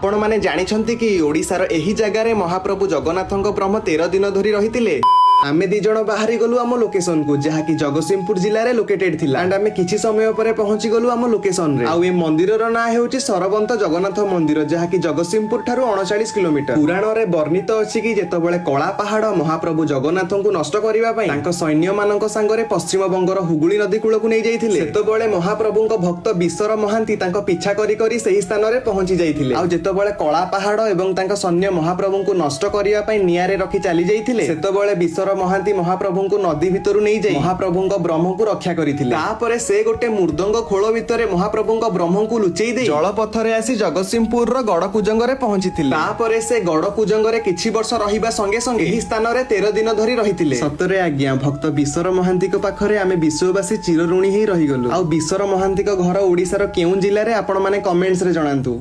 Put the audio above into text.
ଆପଣମାନେ ଜାଣିଛନ୍ତି କି, ଓଡ଼ିଶାର ଏହି ଜାଗାରେ ମହାପ୍ରଭୁ ଜଗନ୍ନାଥଙ୍କ ବ୍ରହ୍ମ 13 ଦିନ ଧରି ରହିଥିଲେ? ଆମେ ଦି ଜଣ ବାହାରି ଗଲୁ ଆମ ଲୋକେସନକୁ, ଯାହାକି ଜଗତସିଂହପୁର ଜିଲ୍ଲାରେ ଲୋକେଟେଡ୍ ଥିଲା। ଆଣ୍ଡ ଆମେ କିଛି ସମୟ ପରେ ପହଞ୍ଚି ଗଲୁ ଆମ ଲୋକେସନରେ। ଆଉ ଏ ମନ୍ଦିରର ନାଁ ହେଉଛି ସରବନ୍ତ ଜଗନ୍ନାଥ ମନ୍ଦିର, ଯାହାକି ଜଗତସିଂହପୁର ଠାରୁ 39 କିଲୋମିଟର। ପୁରାଣରେ ବର୍ଣ୍ଣିତ ଅଛି କି, ଯେତେବେଳେ କଳା ପାହାଡ ମହାପ୍ରଭୁ ଜଗନ୍ନାଥଙ୍କୁ ନଷ୍ଟ କରିବା ପାଇଁ ତାଙ୍କ ସୈନ୍ୟମାନଙ୍କ ସାଙ୍ଗରେ ପଶ୍ଚିମବଙ୍ଗର ହୁଗୁଳି ନଦୀ କୂଳକୁ ନେଇଯାଇଥିଲେ, ସେତେବେଳେ ମହାପ୍ରଭୁଙ୍କ ଭକ୍ତ ବିଶର ମହାନ୍ତି ତାଙ୍କ ପିଛା କରି କରି ସେହି ସ୍ଥାନରେ ପହଞ୍ଚି ଯାଇଥିଲେ। ଆଉ ଯେତେବେଳେ କଳା ପାହାଡ ଏବଂ ତାଙ୍କ ସୈନ୍ୟ ମହାପ୍ରଭୁଙ୍କୁ ନଷ୍ଟ କରିବା ପାଇଁ ନିଆଁରେ ରଖି ଚାଲି ଯାଇଥିଲେ, ସେତେବେଳେ ବିଶର ମହାନ୍ତି ମହାପ୍ରଭୁଙ୍କୁ ନଦୀ ଭିତରୁ ନେଇଯାଇ ମହାପ୍ରଭୁଙ୍କ ବ୍ରହ୍ମକୁ ରକ୍ଷା କରିଥିଲେ। ତାପରେ ସେ ଗୋଟେ ମୃଦଙ୍ଗ ଖୋଳ ଭିତରେ ମହାପ୍ରଭୁଙ୍କ ବ୍ରହ୍ମଙ୍କୁ ଲୁଚେଇ ଦେଇ ଜଳପଥରେ ଆସି ଜଗତସିଂହପୁରର ଗଡକୁଜଙ୍ଗରେ ପହଞ୍ଚିଥିଲେ। ତାପରେ ସେ ଗଡକୁଜଙ୍ଗରେ କିଛି ବର୍ଷ ରହିବା ସଙ୍ଗେ ସଙ୍ଗେ ଏହି ସ୍ଥାନରେ 13 ଦିନ ଧରି ରହିଥିଲେ। ସତରେ ଆଜ୍ଞା, ଭକ୍ତ ବିଶର ମହାନ୍ତିଙ୍କ ପାଖରେ ଆମେ ବିଶ୍ୱବାସୀ ଚିରଋଣୀ ହେଇ ରହିଗଲୁ। ଆଉ ବିଶର ମହାନ୍ତିଙ୍କ ଘର ଓଡିଶାର କେଉଁ ଜିଲ୍ଲାରେ, ଆପଣମାନେ କମେଣ୍ଟସରେ ଜଣାନ୍ତୁ।